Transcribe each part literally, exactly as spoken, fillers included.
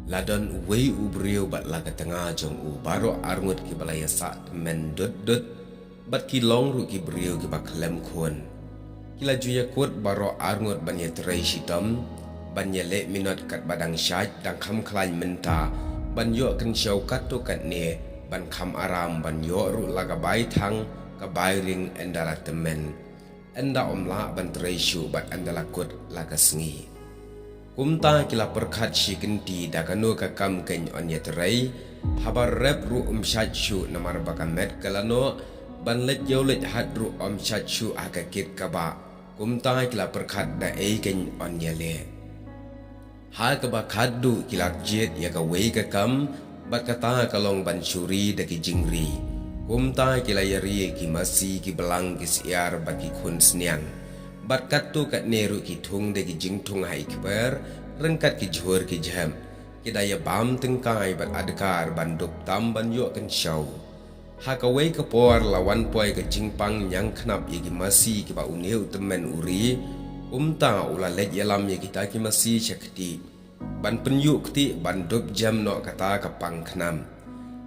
La don uwei u briew bad la ka tnga jong u baroh arngut kiba la ïasah tymmen dud dud, bad ki long ruh ki briew kiba khlem khun. Ki la ju ïakut baroh arngut ban ïatrei shitom, ban ïaleh minot katba dang shait dang kham khlaiñ mynta, ban ïoh kynshew katto katne, ban kham aram ban ïoh ruh la ka bai thang, ka bai ring ynda la tymmen. Ynda ym lah ban trei shuh bad ynda la kut la ka sngi. Kumta ki la pyrkhat shi kynti da kano ka kam kein yn ïatrei, haba rep ruh ym shait shuh namar ba ka met ka la noh, ban leit ïew leit hat ruh ym shait shuh ha ka kit ka bah. Kumta ki la pyrkhat da ei kein yn ïaleh. Ha kaba khatduh ki la jied ïa kawei ka kam, bad kata ka long ban shu ri da ki jingri. Kumta ki la ïari ïa ki masi, ki blang, ki syiar bad ki khun sniang, bad katto katne ruh ki thung da ki jingthung ha i kper, ryngkat ki jhur ki jhep. Ki da ïa bam tyngkai bad adkar ban dup tam ban ïoh kynshew. Ha kawei ka por la wan poi ka jingpang ñiangknap ïa ki masi kiba une u tymmen u ri. Kumta u la leit ïalam ïa kita ki masi sha kti, ban pynïuh kti ban dup jem noh kata ka pang khnam.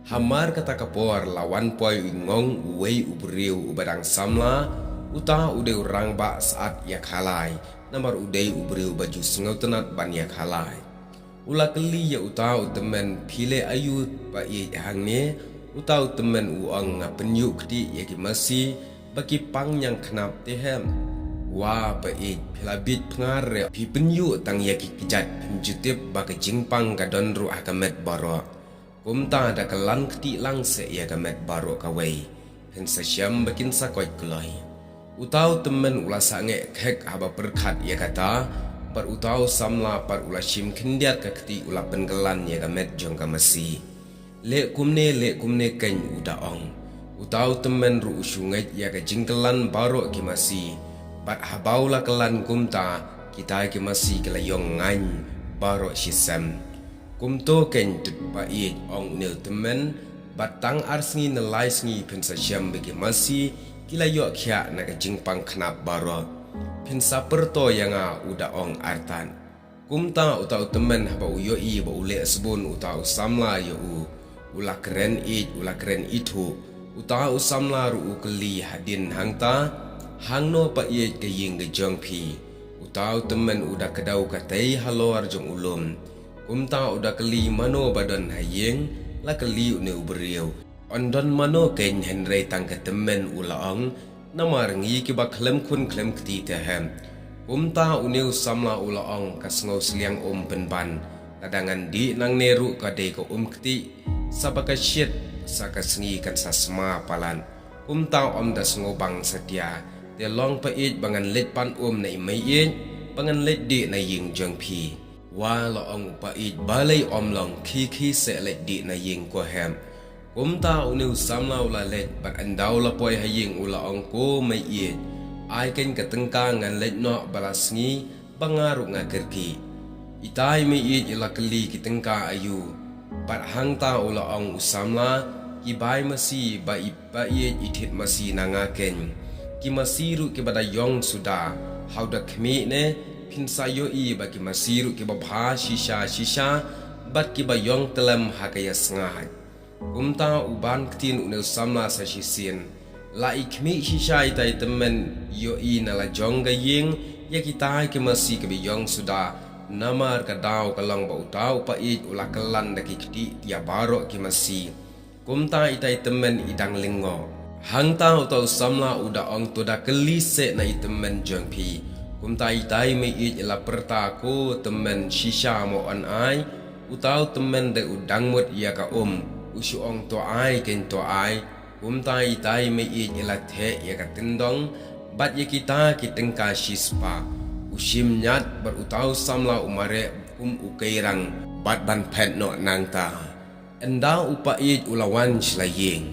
Hamar kata ka por la wan poi u ngong uwei u briew uba dang samla, uta u dei u rangbah sat ïa khalai, namar u dei u briew ba ju sngewtynnat ban ïa khalai. U la kylli ïa uta u tymmen, phi leh aïu pa ïeit hangne? Uta u tymmen u ong, nga pynïuh kti ïa ki masi ba ki pang ñiangknap. Te hem, wa pa ïeit, phi la bieit pyngar re, phi pynïuh tang ïa ki kjat, phim ju tip ba ka jingpang ka don ruh ha ka met baroh. Kumta da ka lan kti lang seh ïa ka met baroh kawei. Phin sa shem ba kin sa koit kloi. Uta u tymmen u la sangeh khek haba pyrkhat ïa kata, bad uta u samla pat u la shim khyndiat ka kti u la pynkylan ïa ka met jong ka masi. Leh kumne, leh kumne kein, u da ong. Uta u tymmen ruh u shu ngeit ïa ka jingkylan baroh ki masi, bad haba u la kylan kumta, kita ki masi ki la ïong ngaiñ baroh shisem. Kumto kein tut pa ïeit, ong une u tymmen, bad tang ar sngi ne lai sngi phin sa shem ba ki masi ki la ïoh khiah na ka jingpang khnap baroh. Phin sa pyrto ïa nga, u da ong artat. Kumta uta u tymmen haba u ïohi ba u leh sbun uta u samla ïa u, u la kren ïeit, u la kren ithuh. Uta u samla ruh u kylli hadien hangta, hangno pa ïeit ka ïing ka jong phi? Uta u tymmen u da kdew katei halor jong u lum. Kumta u da kylli mano ba don ha ïing, la kylli une u briew. Yn don mano kein hynrei tang ka tymmen, u la ong, namar ngi kiba khlem khun khlem kti te hem. Kumta une u samla u la ong, ka sngew sliang um pynban, lada ngan dih nangne ruh ka dei ka um kti, sa ba ka shit, sa ka sngi kan sa sma palat. Kumta ym da sngewbang satia, te long pa ïeit ba ngan leit pan um na i mei ïeit, ba ngan leit dih na ïing jong phi. Wa, la ong u pa ïeit, balei ym long, khie khie seh leit dih na ïing ko hem. Kumta une u samla u la leit, bad ynda u la poi ha ïing u la ong, ko mei ïeit, ai kein ka tyngka ngan leit noh ba la sngi, ba nga ruh nga kyrkieh. Ita i mei ïeit i la kylli ki tyngka aïu. Bad hangta u la ong u samla, ki bai masi ba i pa ïeit i thied masi na nga kein. Ki masi ruh kiba da ïong suda, ha u da khmih ne, phin sa ïohi ba ki masi ruh kiba bha shisha shisha, bad kiba ïong tyllem ha ka ïasngaiñ. Kumta u ban ktien une u samla sa shisien. La i khmih shisha ita i tymmen ïohi na la jong ka ïing, ïa kita ki masi kiba ïong suda, namar ka daw ka long ba uta u pa ïeit u la kylan da ki kti ïa baroh ki masi. Kumta ita i tymmen i dang lyngngoh. Hangta uta u samla u da ong, to da kylli seh na i tymmen jong phi. Kumta ita i mei ïeit i la pyrta, ko tymmen, shisha mo yn ai. Uta u tymmen de u dang mut ïa ka um, u shu ong, to ai kein, to ai. Kumta ita i mei ïeit i la theh ïa ka tyndong bad ïa kita ki tyngka shispah. U shim ñiat bad uta u samla u mareh kum u keirang bad ban phet noh nangta. Ynda u pa ïeit u la wan sha la ïing,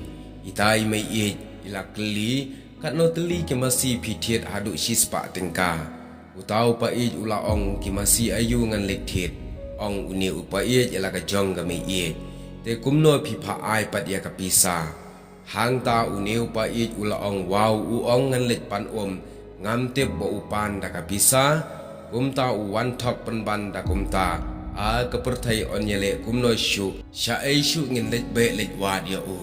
ita i mei ïeit i la kylli, katno tylli ki masi phi thied haduh shispah tyngka? Uta u pa ïeit u la ong, ki masi aïu ngan leit thied? Ong une u pa ïeit, ïa la ka jong ka mei ïeit. Te kumno phi phah ai pat ïa ka pisa? Hangta une u pa ïeit u la ong, wa, u ong ngan leit pan um, ngam tip ba u pan da ka pisa. Kumta u wan thok pynban da kumta, A ka pyrthei yn ïaleh kumno shuh, sha ei shuh ngin leit beh leit wad ïa u.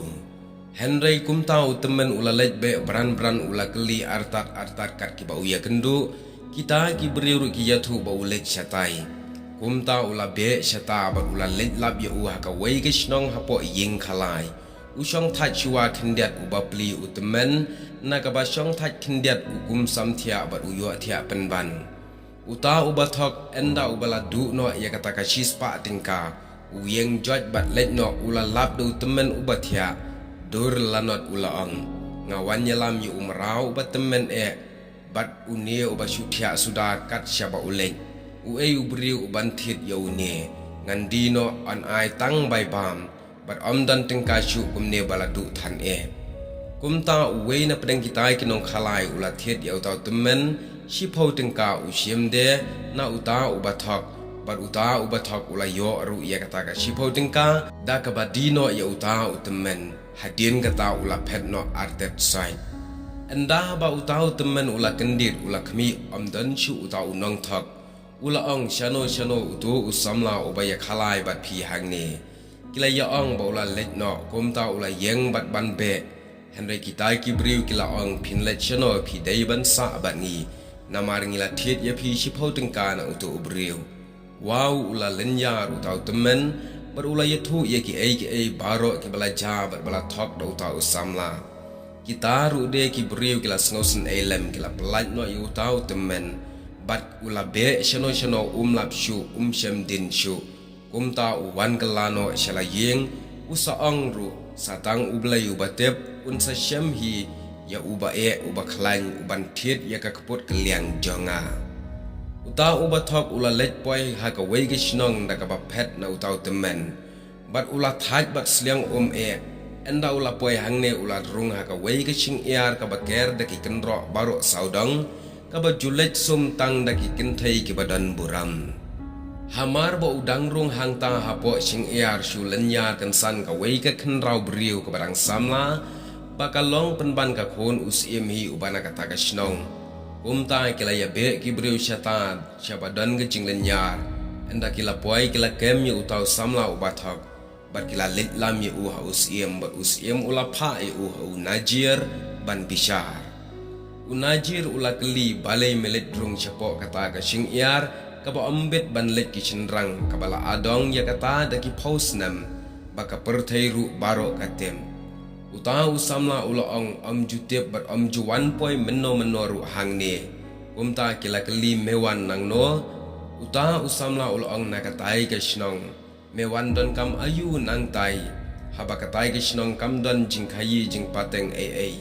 Hynrei kumta u tymmen u la leit beh bran bran, u la kylli artat artat kat kiba u ïakynduh. Kita ki briew ruh ki ïathuh ba u leit shatai. Kumta u la beh shata bad u la leit lap ïa u ha kawei ka shnong hapoh ïing khalai. U shongthait shuwa khyndiat u bapli u tymmen, na kaba shongthait khyndiat u kum samthiah bad u ïohthiah pynban. Uta uba thok ynda uba la duh noh ïa kata ka shispah tyngka, u ïeng joit bad leit noh u la lap da u tymmen uba thiah. Dur lanot u la ong, nga wan ïalam ïa u mraw uba tymmen eh, bad une uba shu thiah suda kat shaba u leit. Uei u briew uban thied ïa une? Ngan die noh, yn ai tang bai bam, bad ym don tyngka shuh kumne ba la duh than eh. Kumta uwei na pdeng kitai ki nongkhalai u la thied ïa uta u tymmen shiphew tyngka u shim de na uta uba thok, bad uta uba thok u la ïoh ruh ïa kata ka shiphew tyngka da kaba die noh ïa uta u tymmen. Hadien kata u la phet noh artet sait. Ynda ba uta u tymmen u la kyndit u la khmih, ym don shuh uta u nongthok. U la ong, shano shano utu u samla uba ïakhalai bad phi hangne? Ki la ïa ong ba u la leit noh. Kumta u la ïeng bad ban beh. Hynrei kitai ki briew ki la ong, phin leit shano, phi dei ban sah bad ngi, namar ngi la thied ïa phi shiphew tyngka na utu u briew. Wow, u la lynñiar uta u tymmen bad u la ïathuh ïa kiei kiei baroh kiba la jia bad ba la thok da uta u samla. Kita ruh de ki briew ki la sngewsynei lem, ki la pyllait noh ïa uta u tymmen. Bad u la beh shano shano, um lap shuh, um shem dien shuh. Kumta u wan kylla noh sha la ïing, u sa ong ruh, sa tang U Blei uba tip, un sa shem hi ïa uba eh uba khlaiñ uban thied ïa ka kput kylliang jong nga. Uta uba thok u la leit poi ha kawei ka shnong da kaba phet na uta u tymmen. Bad u la thait bad sliang um eh. Ynda u la poi hangne u la rung ha kawei ka shyngiar kaba ker da ki kynroh baroh sawdong, kaba ju leit sum tang da ki kynthei kiba don burom. Hamar ba u dang rung hangta, hapoh shyngiar shu lynñiar kynsan kawei ka khynraw briew kaba dang samla, ba ka long pynban ka khun u syiem hi uba na kata ka shnong. Kumta ki la ïa beh ki briew shata shaba don ka jinglynñiar, ynda ki la poi ki la kem ïa uta u samla uba thok. Bad ki la leit lam ïa u ha u syiem, bad u syiem u la phah ïa u ha u Najir ban bishar. U Najir u la kylli, balei me leit rung shapoh kata ka shyngiar kaba ym bit ban leit ki shynrang, kaba la adong ïa kata da ki phew snem, ba ka pyrthei ruh baroh ka tip? Uta u samla u la ong, ym ju tip bad ym ju wan poi mynno mynno ruh hangne. Kumta ki la kylli, me wan nangno? Uta u samla u la ong, na katai ka shnong. Me wan donkam aïu nangtai, haba katai ka shnong kam don jingkhaïi jingpateng ei ei?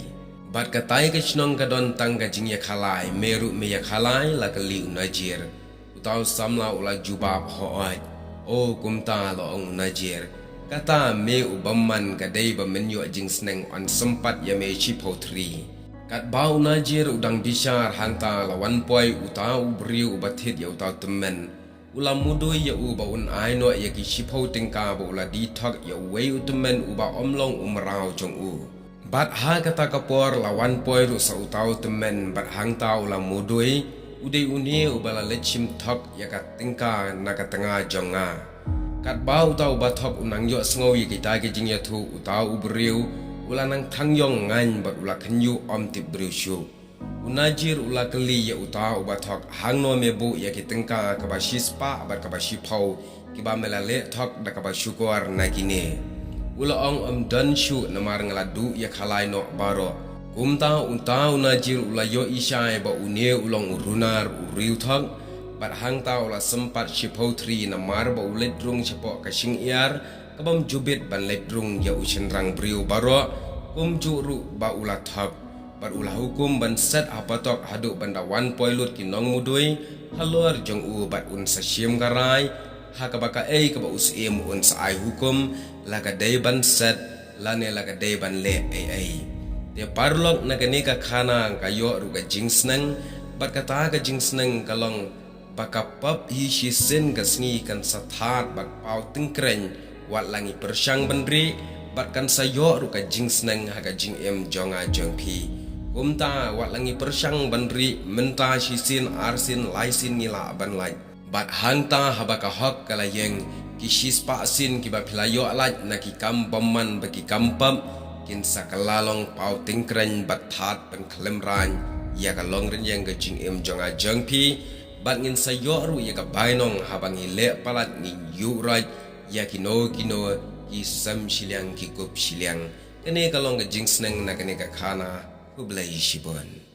Bad katai ka shnong ka don tang ka jingïakhalai, me ruh me ïakhalai? La kylli u Najir. Uta u samla u la jubab, hooid. O kumta, la ong u Najir, kata me u bymman, ka dei ba men ïoh jingsneng, yn sympat ïa me shiphew thri. Katba u Najir u dang bishar hangta, la wan poi uta u briew uba thied ïa uta u tymmen. U la mudui ïa u ba un ai noh ïa ki shiphew tyngka ba u la die thok ïa uwei u tymmen uba ym long u mraw jong u. Bad ha kata ka por la wan poi ruh sa uta u tymmen, bad hangta u la mudui, u dei une uba la leit shim thok ïa ka tyngka na ka tnga jong nga. Katba uta uba thok u nang ïohsngew ïa kita ki jingïathuh uta u briew, u la nang thang ïong ngaiñ bad u la khynñiuh, ym tip briew shuh. U Najir u la kylli ïa uta uba thok, hangno me buh ïa ki tyngka kaba shispah bad kaba shiphew kiba me la leh thok da kaba shukor na kine? U la ong, ym don shuh, namar nga la duh ïakhalai noh baroh. Kumta uta u Najir u la ïohi shai ba une u long u runar u riewthok, bad hangta u la sympat shiphew thri namar ba u leit rung shapoh ka shyngiar kabym ju bit ban leit rung ïa u shynrang briew baroh, kumjuh ruh ba u la thok. Bad u la hukum ban set ha patok haduh ban da wan poi lut ki nongmudui halor jong u, bad un sa shim ka rai ha kaba kaei kaba u syiem un sa ai hukum, la ka dei ban set lane la ka dei ban leh ei ei. Te paralok, na kane ka khana ka ïoh ruh ka jingsneng, bad kata ka jingsneng ka long ba ka pop hi shisien ka sngi kan sa thad bad paw tyngkreiñ, wat la ngi pyrshang ban rieh, bad kan sa ïoh ruh ka jingsneng ha ka jingim jong nga jong phi. Kumta wat la ngi pyrshang ban rieh mynta, shisien, arsien, laisien, ngi lah ban lait. Bad hangta haba ka hok ka la ïeng, ki shispah sien kiba phi la ïoh lait na ki kam bymman bad ki kam pap kin sa kylla long paw tyngkreñ bad thad pynkhlem rain ïa ka longrynïeng ka jingim jong nga jong phi, bad ngin sa ïoh ruh ïa ka bainong haba ngi leh palat ngin ïuh roit ïa kino kino ki sem shiliang ki kup shiliang. Kane ka long ka jingsneng na kane ka khana. Khublei shibun.